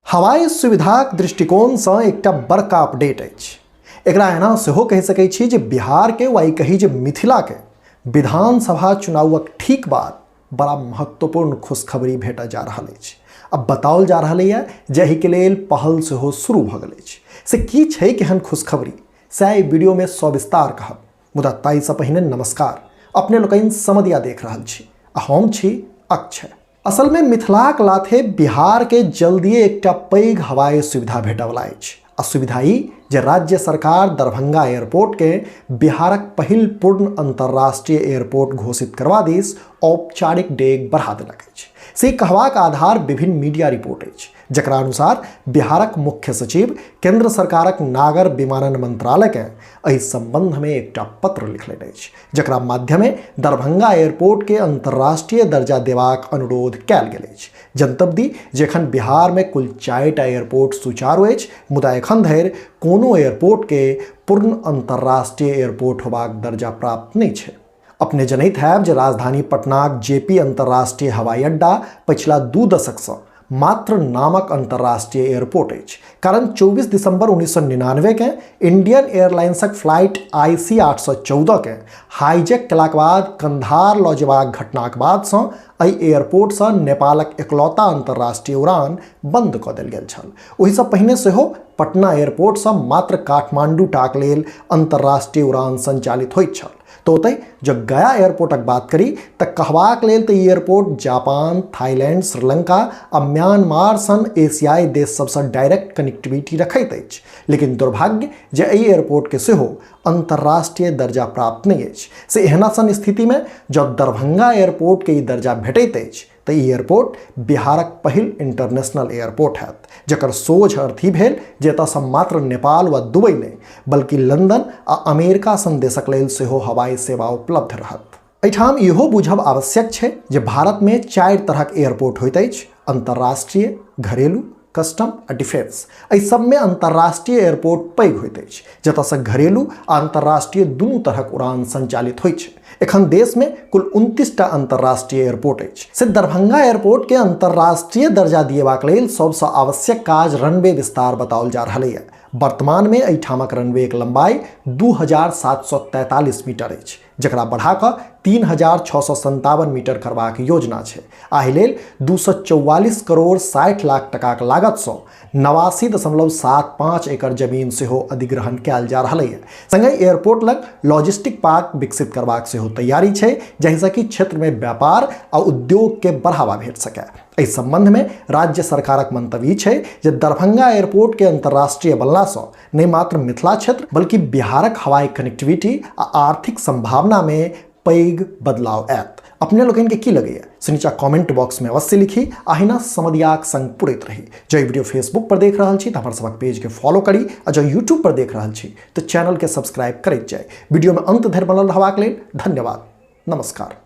हवाई सुविधाक दृष्टिकोणसँ एकटा बड़का अपडेट अछि। एकरा एना सेहो कहि सकै छी जे बिहारके वा ई कही जे मिथिलाके विधानसभा चुनावक ठीक बाद बड़ा महत्वपूर्ण खुशखबरी भेटऽ जा रहल अछि। अब बताओल जा रहल यऽ जे एहिके लेल पहल सेहो शुरू भऽ गेल अछि। से की छै केहन खुशखबरी, सएह एहि वीडियोमे सविस्तार कहब। मुदा ताहिसँ पहिने नमस्कार, अपने लोकनि समदिया देख रहल छी आ हम छी अक्षय। असल में मिथिलाक लाथे बिहार के जल्दिए एकटा पैघ हवाई सुविधा भेटयवला अछि। आ सुविधा ई जे राज्य सरकार दरभंगा एयरपोर्ट के बिहारक पहिल पूर्ण अंतर्राष्ट्रीय एयरपोर्ट घोषित करबा दिस औपचारिक डेग बढ़ा देलक अछि। से कहबाक आधार विभिन्न मीडिया रिपोर्ट अछि, जकरा अनुसार बिहारक मुख्य सचिव केंद्र सरकारक नागर विमानन मंत्रालय के एहि संबंध में एकटा पत्र लिखलनि अछि, जकरा माध्यमे दरभंगा एयरपोर्ट के अंतर्राष्ट्रीय दर्जा देबाक अनुरोध कयल गेल अछि। जनतब दी जे एखन बिहार में कुल 4टा एयरपोर्ट सुचारू अछि, मुदा एखन धरि कोनो एयरपोर्ट के पूर्ण अंतर्राष्ट्रीय एयरपोर्ट होबाक दर्जा प्राप्त नहि छै। अपने जनैत हैब जे राजधानी पटनाक जेपी अंतर्राष्ट्रीय हवाई अड्डा पछिला 2 दशकसँ मात्र नामक अंतर्राष्ट्रीय एयरपोर्ट अछि, कारण 24 दिसंबर 1999 के इंडियन एयरलाइंसक फ्लाइट IC 814 के हाईजैक केलाक बाद कंधार लऽ जेबाक घटनाक बादसँ एहि एयरपोर्टसँ नेपालक एकलौता अंतर्राष्ट्रीय उड़ान बंद कऽ देल गेल छल। ओहिसँ पहिने सेहो पटना एयरपोर्टसँ मात्र काठमांडू टाक लेल अंतर्राष्ट्रीय उड़ान संचालित होइत छल। तो ओतहि जब गया एयरपोर्टक बात करी तऽ कहबाक लेल तऽ ई एयरपोर्ट जापान, थाईलैंड, श्रीलंका आ म्यांमार सन एशियाई देश सबसँ डायरेक्ट कनेक्टिविटी रखैत अछि, लेकिन दुर्भाग्य जे एहि एयरपोर्टके सेहो अंतर्राष्ट्रीय दर्जा प्राप्त नहि अछि। से एहना सन स्थितिमे जँ दरभंगा एयरपोर्टके ई दर्जा भेटैत अछि तऽ ई एयरपोर्ट बिहारक पहिल इंटरनेशनल एयरपोर्ट हैत, जकर सोझ अर्थ ई भेल जे एतऽसँ मात्र नेपाल वा दुबई नहि, बल्कि लंदन आ अमेरिका सन देशक लेल सेहो हवाई सेवा उपलब्ध रहत। एहिठाम इहो बुझब आवश्यक छै जे भारतमे 4 तरहक एयरपोर्ट होइत अछि, अंतर्राष्ट्रीय, घरेलू, कस्टम आ डिफेंस। एहि सबमे अंतर्राष्ट्रीय एयरपोर्ट पैघ होइत अछि, जतऽसँ घरेलू आ अंतर्राष्ट्रीय दुनू तरहक उड़ान संचालित होइत छै। एखन देशमे कुल 29टा अंतर्राष्ट्रीय एयरपोर्ट अछि। से दरभंगा एयरपोर्ट के अंतर्राष्ट्रीय दर्जा दिएबाक लेल सबसँ आवश्यक काज रनवे विस्तार बताओल जा रहल यऽ। वर्तमान में एहिठामक रनवेक लंबाई 2743 मीटर अछि, जकरा बढ़ा कऽ 3657 मीटर करबाक योजना छै। एहि लेल 244 करोड़ 60 लाख टकाक लागतसँ 89.75 एकड़ जमीन सेहो अधिग्रहण कयल जा रहल यऽ। संगहि एयरपोर्ट लग लॉजिस्टिक पार्क विकसित करबाक सेहो तैयारी छै, जाहिसँ कि क्षेत्रमे व्यापार आ उद्योग के बढ़ावा भेट सकय। एहि संबंध में राज्य सरकारक मंतव्य ई छै जे दरभंगा एयरपोर्ट के अंतर्राष्ट्रीय बनलासँ नहि मात्र मिथिला क्षेत्र बल्कि बिहारक हवाई कनेक्टिविटी आ आर्थिक संभावना में पैघ बदलाव आयत। अपने लोकनि के की लगैया से नीचा कमेंट बॉक्स में अवश्य लिखी। अहिना समदियाक संग पुरैत रही। जँ ई वीडियो फेसबुक पर देख रहल छी तऽ हमर सबक पेज के फॉलो करी आ जँ यूट्यूब पर देख रहल छी तऽ चैनल के सब्सक्राइब करैत जाय। वीडियो में अंत धरि बनल रहबाक लेल धन्यवाद। नमस्कार।